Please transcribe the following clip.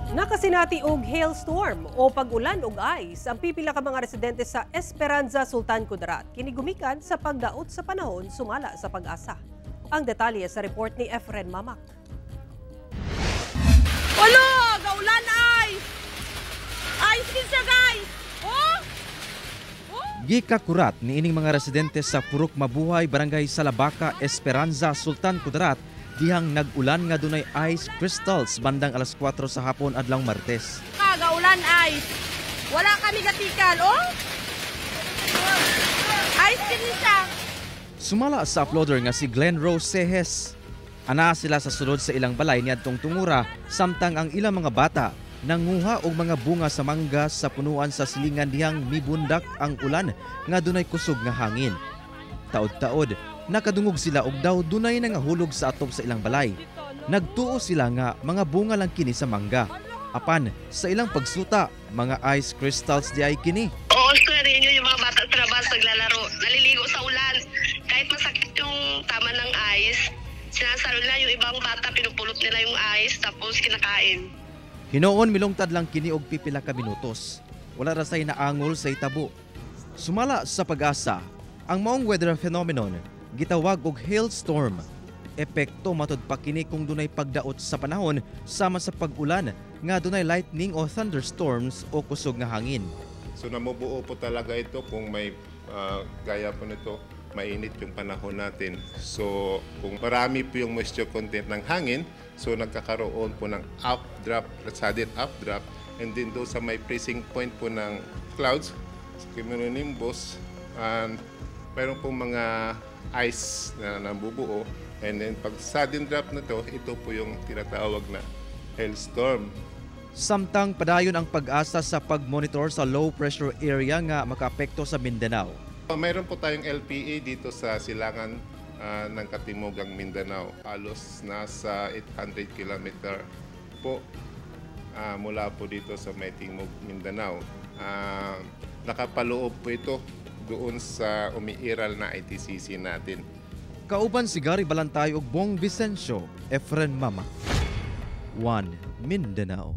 Nakasinati og hailstorm o pag-ulan og ice ang pipila ka mga residente sa Esperanza, Sultan Kudarat. Kini gumikan sa pagdaot sa panahon, sumala sa Pag-asa. Ang detalye sa report ni Efren Mamak. Wala! Gaulan ice! Ice kin siya, guys! Oh! Gikakurat ni ining mga residente sa Purok Mabuhay, Barangay Salabaka, Esperanza, Sultan Kudarat dihang nag-ulan nga dunay ice crystals bandang alas 4 sa hapon adlaw Martes. Kagaulan ice. Wala kami gatikal, oh! Ice kin siya. Sumala sa uploader nga si Glenn Rose Sehes. Ana sila sa sulod sa ilang balay niadtong tungura, samtang ang ilang mga bata nanguha og mga bunga sa mangga sa punuan sa silingan dihang mibundak ang ulan nga dunay kusog nga hangin. Taod-taod, nakadungog sila og daw dunay nangahulog sa atop sa ilang balay. Nagtuo sila nga mga bunga lang kini sa mangga. Apan sa ilang pagsuta, mga ice crystals di ay kini. Oo, sir, yun yung mga bata sa labas naglalaro. Naliligo sa ulan. Kahit masakit yung tama ng ice, sinasalo nila yung ibang bata, pinupulot nila yung ice, tapos kinakain. Hinoon, milungtad lang kini og pipila ka minutos. Wala ra say naangol sa itabo. Sumala sa Pag-asa, ang maong weather phenomenon gitawag og hailstorm. Epekto matud pa kini kung dunay pagdaot sa panahon sama sa pag-ulan nga dunay lightning o thunderstorms o kusog nga hangin. So namubuo po talaga ito kung may gaya po nito, mainit yung panahon natin. So kung marami po yung moisture content ng hangin, so nagkakaroon po ng updraft, sudden updraft, and then doon sa may freezing point po ng clouds, sa cumulonimbus, and mayroon pong mga ice na nabubuo. And then pag sudden drop na to, ito po yung tinatawag na hailstorm. Samtang padayon ang Pag-asa sa pag-monitor sa low pressure area nga makaapekto sa Mindanao. Mayroon po tayong LPA dito sa silangan ng Katimugang Mindanao. Halos nasa 800 kilometer po mula po dito sa may Timog Mindanao. Nakapaloob po ito doon sa umiiral na ITCZ natin. Kauban si Gary Balantay ug Bong Vicencio, Efren Mama. 1 Mindanao.